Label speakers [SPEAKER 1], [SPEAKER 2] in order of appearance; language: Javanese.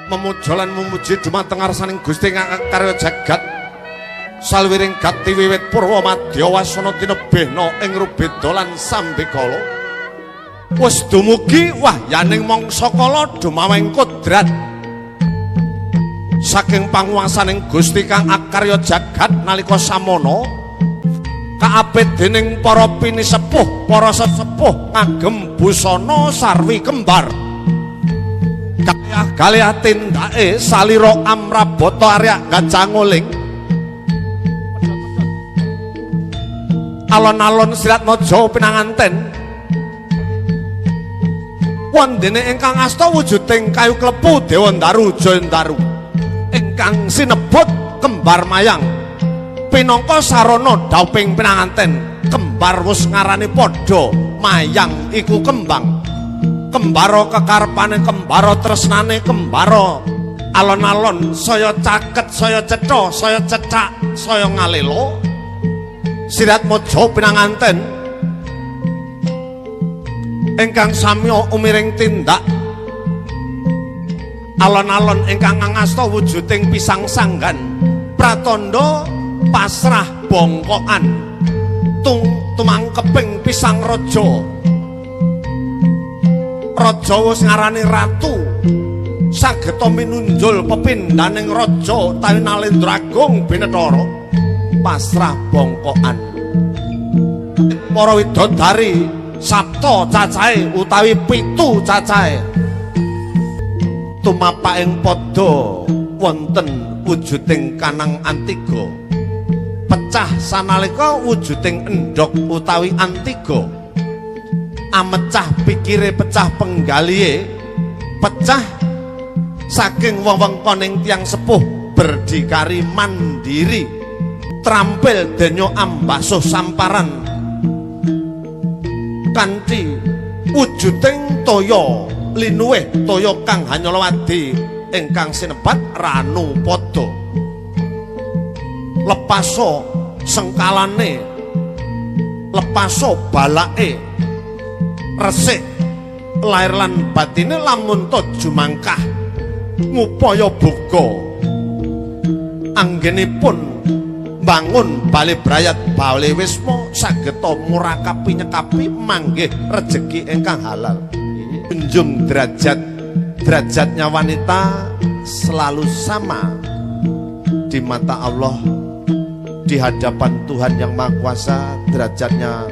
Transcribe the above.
[SPEAKER 1] Memuja lan memuji dumateng ngarsaning Gusti kang karya jagat. Salwiring gati wiwit purwa madya wasana tinebihna ing rubeda lan sambekala. Wis dumugi wahyaning mangsa kala dumaweng kodrat saking panguwasaning Gusti kang akarya jagat nalika samana kaapit dening para pinisepuh, para sesepuh ngagem busana sarwi kembar. Kalih tindake salira amrabata arya gacanguling. Alon-alon Siratmaja pinanganten. Wondene ingkang asta wujuding kayu klepu Dewandaru Jayandaru ingkang sinebut kembar mayang. Pinangka sarana dhauping pinanganten, kembar wus ngarani padha, mayang iku kembang. Kembara kekarepane, kembara tresnane, kembara alon-alon saya caket, saya cetha, saya cecak, saya ngalela. Siratmaja pinanganten ingkang samya umiring tindak alon-alon ingkang ngangasta wujuding pisang sanggan pratandha pasrah bongkokan tumangkeping pisang raja. Raja wis ngarani ratu sageta minunjul pepindhaning raja utawi Nalendra Agung Binethara pasrah bongkokan. Para widodari sapta cacahe utawi 7 cacahe tumapaking padha wonten wujuding kanang antiga, pecah sanalika wujuding endhog utawi antiga. Amecah pikire, pecah penggalihe, pecah saking wewengkoning tiyang sepuh berdikari mandiri, trampil denyo ambasuh samparan kanthi wujuding toya linuwih toya kang hanyalawadi ingkang sinebat Ranu Pada. Lepaso sengkalane, lepaso balake, resik lair lan batine lamun to jumangkah ngupaya boga anggenipun bangun bale brayat bale wisma sageta murakapi nyekapi manggih rejeki ingkang halal. Junjung derajat derajatnya wanita selalu sama di mata Allah, di hadapan Tuhan Yang Maha Kuasa derajatnya